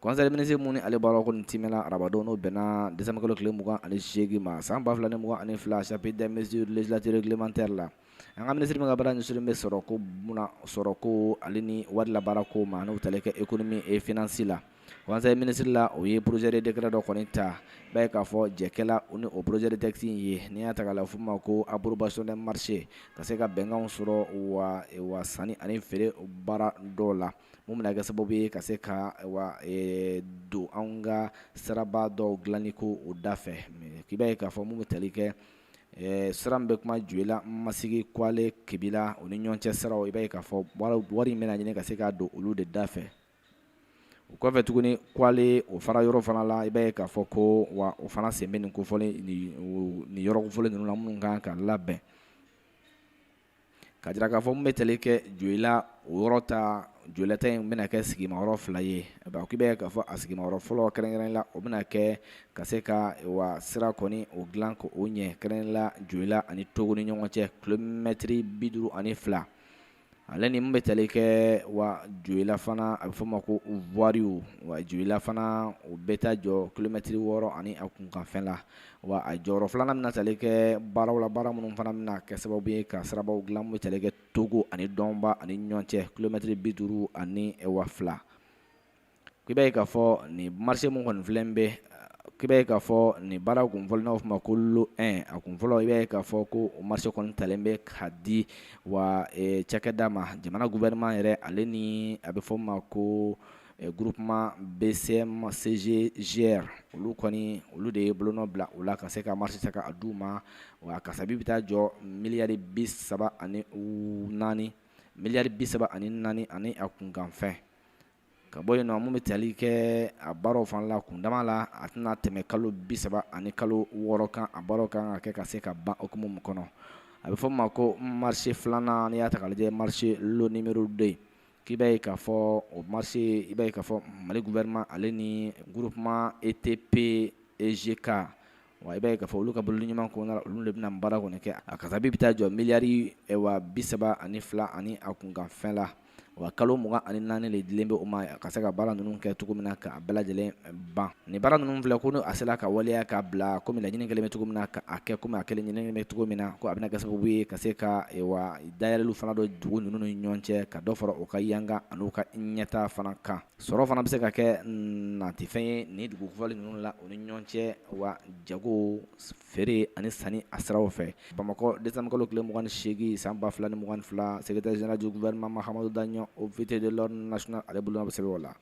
Conseil des ministres min ni ale baara kɔni timɛna arabadon, n'o bɛnna décembre kalo tile 28 ma san 2022, chapitre des mesures législatives réglementaires la, an ka minisiri min ka baara ɲɛsinnen bɛ sɔrɔko munna sɔrɔko ale ni wari labaarako ma, n'o tali kɛ économie et finance la, conseil ministre la, o ye projet de décret dɔ kɔni ta. I b'a ye k'a fɔ jɛkɛla ni o projet de texte in ye, n'i y'a ta k'a lajɛ, f'o ma ko approbation des marchés, ka se ka bɛnkanw sɔrɔ wa sanni ani feere baara dɔw la, mun bɛna kɛ sababu ye ka se ka wa don anw ka siraba dɔw dilanni ko o da fɛ. K'i b'a ye k'a fɔ mun bɛ tali kɛ sira min bɛ kuma Joyila, Masigi, Kwale, Kebila, o ni ɲɔgɔn cɛ siraw, i b'a ye k'a fɔ wari in bɛna ɲini ka se ka don olu de da fɛ. O kɔfɛ tuguni, Kwale o fara yɔrɔ fana la, i b'a ye k'a fɔ ko wa o fana sen bɛ nin kofɔlen nin yɔrɔ kofɔlen ninnu na minnu kan ka labɛn. Ka jira k'a fɔ mun bɛ tali kɛ Joyila o yɔrɔ ta, Joyila ta in bɛna kɛ sigimayɔrɔ fila ye. K'i b'a ye k'a fɔ a sigimayɔrɔ fɔlɔ kɛrɛnkɛrɛn la, o bɛna kɛ ka se ka wa sira kɔni o dilan ko o ɲɛ, kɛrɛnkɛrɛn la Joyila ani Togo ni ɲɔgɔn cɛ, kilomɛtiri 52. Ale ni mun bɛ tali kɛ wa Joyila fana, a bɛ fɔ o ma ko voirie, wa Joyila fana o bɛ taa jɔ kilomɛtiri 6 ani a kunkanfɛn la. Wa a jɔyɔrɔ filanan bɛna tali kɛ baaraw la, baara minnu fana bɛna kɛ sababu ye ka sirabaw dilan, mun bɛ tali kɛ Togo ani Dɔnba ani ɲɔgɔn cɛ, kilomɛtiri 52. K'i b'a ye k'a fɔ nin marché mun kɔni filɛ bɛ, k'i b'a ye k'a fɔ nin baara kun fɔlɔ, n'a fɔ ma ko lot 1, a kun fɔlɔ, i b'a ye k'a fɔ ko o marché kɔni talen bɛ ka di wa cakɛda ma, jamana gouvernement yɛrɛ, ale ni a bɛ fɔ ma ko groupement BCM CGGR, olu kɔni olu de ye bolonɔ bila o la ka se ka marché ta k'a d'u ma. Wa kasabi bɛ taa jɔ miliyari 34, miliyari 34 ani a kunkanfɛn. Ka bɔ yen nɔ, mun bɛ tali kɛ a baaraw fana la kundama la, a tɛna tɛmɛ kalo 36 kan, a baaraw kan ka kɛ ka se ka ban hukumu min kɔnɔ. A bɛ fɔ ma ko marché filanan, n'i y'a ta k'a lajɛ, marché lot numéro 2, k'i b'a ye k'a fɔ o marché, i b'a ye k'a fɔ Mali gouvernement, ale ni groupement ETP EGK, wa i b'a ye k'a fɔ olu ka bololi ɲuman kɔnɔna la, olu de bɛna baara kɔni kɛ. A kasabi bɛ taa jɔ miliyari wa 32 ani a kunkanfɛn la. Wa kalo 24 de dilen bɛ o ma ka se ka baara ninnu kɛ cogo min na k'a bɛɛ lajɛlen ban. Nin baara ninnu filɛ ko a sera ka waleya ka bila komi laɲini kɛlen bɛ cogo min na, ka a kɛ komi a kɛlen ɲini bɛ cogo min na, ko a bɛna kɛ sababu ye ka se ka wa dayɛlɛliw fana don dugu ninnu ni ɲɔgɔn cɛ, ka dɔ fara u ka yanga ani ka ɲɛta fana kan. Sɔrɔ fana bɛ se ka kɛ natifɛn ye nin dugu kofɔlen ninnu la, u ni ɲɔgɔn cɛ wa jago, feere ani sanni a siraw fɛ. Bamakɔ, décembre kalo tile 28 san 2022, secrétaire général du gouvernement Mahamadou Daɲɔn, officier de l'ordre national, ale bolonɔ bɛ sɛbɛn o la.